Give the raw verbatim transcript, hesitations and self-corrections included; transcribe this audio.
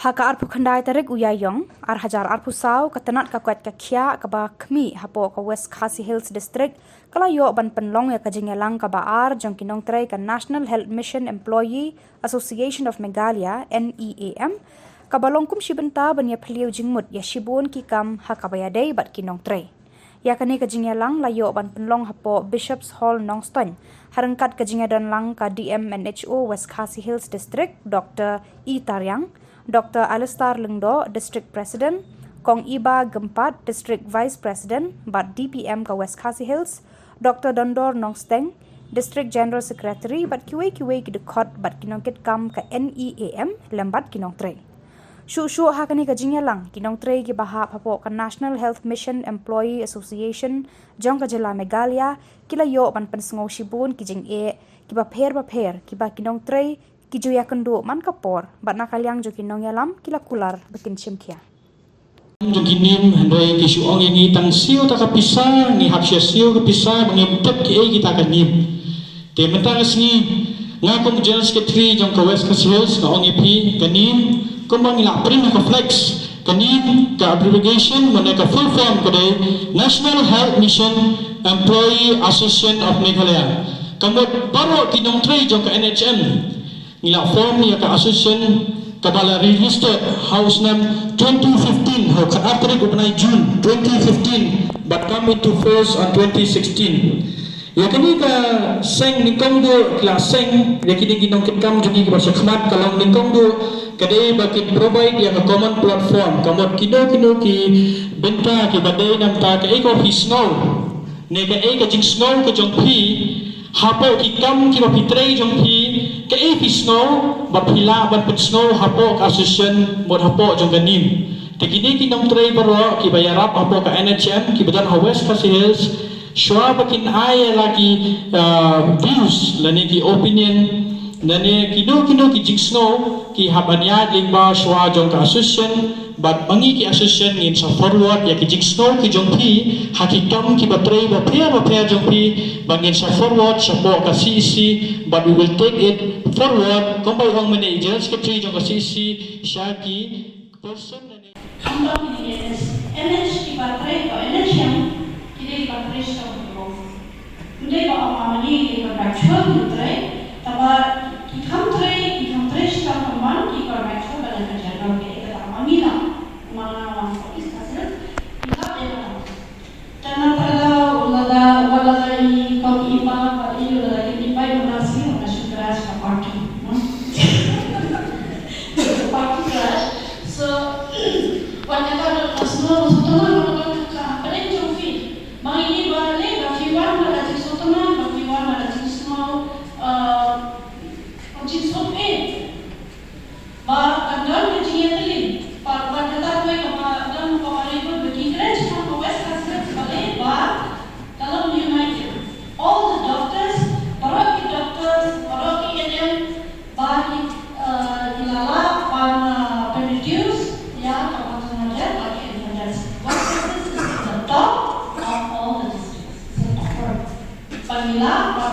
Ha ka arphew khyndai tarik u Ïaïong, ar hajar arphew saw, ka tnat ka koit ka khiah kaba khmih hapoh ka West Khasi Hills District ka la ïoh ban pynlong ïa ka jingïalang kaba ar jong ki nongtrei ka National Health Mission Employee Association of Meghalaya, N E A M, kaba long kum shi bynta ban ïa phylliew jingmut ïa shibun ki kam ha kaba ïadei bad ki nongtrei. Ïa kane ka jingïalang la ïoh ban pynlong hapoh Bishop's Hall Nongstoiñ, ha ryngkat ka jingïadon lang ka D M and H O West Khasi Hills District, Doctor E Tariang, Doctor Alistair Lyngdoh, District President, Kong Iba Gympat, District Vice President bad D P M ka West Khasi Hills, Doctor Dondor Nongsteng, District General Secretary, bad kiwei kiwei ki dkhot bad ki nongkitkam ka N E A M lem bad ki nongtrei. Shuh shuh ha kane ka jingïalang, ki nongtrei kiba hap hapoh ka National Health Mission Employee Association jong ka jylla Meghalaya ki la ïoh ban pynsngew shibun ki jingeh kiba pher bapher kiba ki nongtrei ki ju ïakynduh man ka por bad na ka liang jong ki nongïalam ki la kular ba kin shim khia. Jong ki nim, hynrei ki shu ong ïa ngi tang siew ta ka pisa, ngi hap sha siew ka pisa ba ngim tip kiei kita ka nim. Te mynta ka sngi, nga kum General Secretary jong ka West Khasi Hills nga ong ïa phi, ka nim, kumba ngi la print ha ka flex, ka nim, ka abbreviation, mane ka full form ka dei National Health Mission Employee Association of Meghalaya. Ka mut baroh ki nongtrei jong ka N H M ngi la form ïa ka association kaba la registered ha u snem twenty fifteen, ha u khatar tarik u bnai June twenty fifteen, but come into force on twenty sixteen. Ïa kane ka seng nyngkong duh ki la seng ïa kine ki nongkitkam jong ngi kiba shakhmat, ka long nyngkong duh ka dei ba kin provide ïa ka common platform, ka mut kino kino ki bynta kiba dei namar kaei kaba phi sngew ne kaei ka jingsngew ka jong phi hapoh ki kam kiba phi trei jong phi, kaei phi sngew ba phi lah ban pynsngew hapoh ka association, mut hapoh jong ka nim. Te kine ki nongtrei baroh kiba ïarap hapoh ka N H M kiba don ha West Khasi Hills, shuwa ba kin ai ïa la ki, ah, views lane ki opinion lane kino kino ki jingsngew, ki hap ban ïaid lyngba shuwa jong ka association, bad ma ngi ki association ngin sa forward ïa ki jingsngew ki jong phi ha ki kam kiba trei bapher bapher jong phi, bad ngin sa forward shapoh ka C E C, but we will take it forward, kumba ong mynne i General Secretary jong ka C E C, sha ki person lane. Khamtam kine ki N H, N H kiba trei, N H M, kine kiba trei sha ki Ym dei ba ong ma ngi ki contractual ngi trei, tangba ki kham trei, ki kham trei shi kam, tangba ki contractual ba dang ka general, ka ïa kata ma ngi la, ma nga wan ko is ka sel, ki la ïa kata. Tang na ta la, u la da, u la da i kong i pa, pa i u la da ki i pa i u la si, u la shu crash ka parking, no? Parking crash. So, wan kata la snow, so tang na ka, ka, ka, ka, Ba ngi ba leh, ba phi wan na ka jingsngewthuh, ba phi wan na ka jingsngew, eh, jingsngewthuh. Ba kan don ka jingïatylli. Ba, ba kata kawei kaba don kaba ri ba ki kren shaphang ka West Khasi Hills ba leh ba ka long united. All the doctors, baroh ki doctors, baroh ki A N M, ba ki, eh, ki la lah ban, eh, ban reduce ïa ka bang jong ka death, ba ki endorse. West Khasi Hills is the top of all the districts. It's the top. Ba ngi lah ban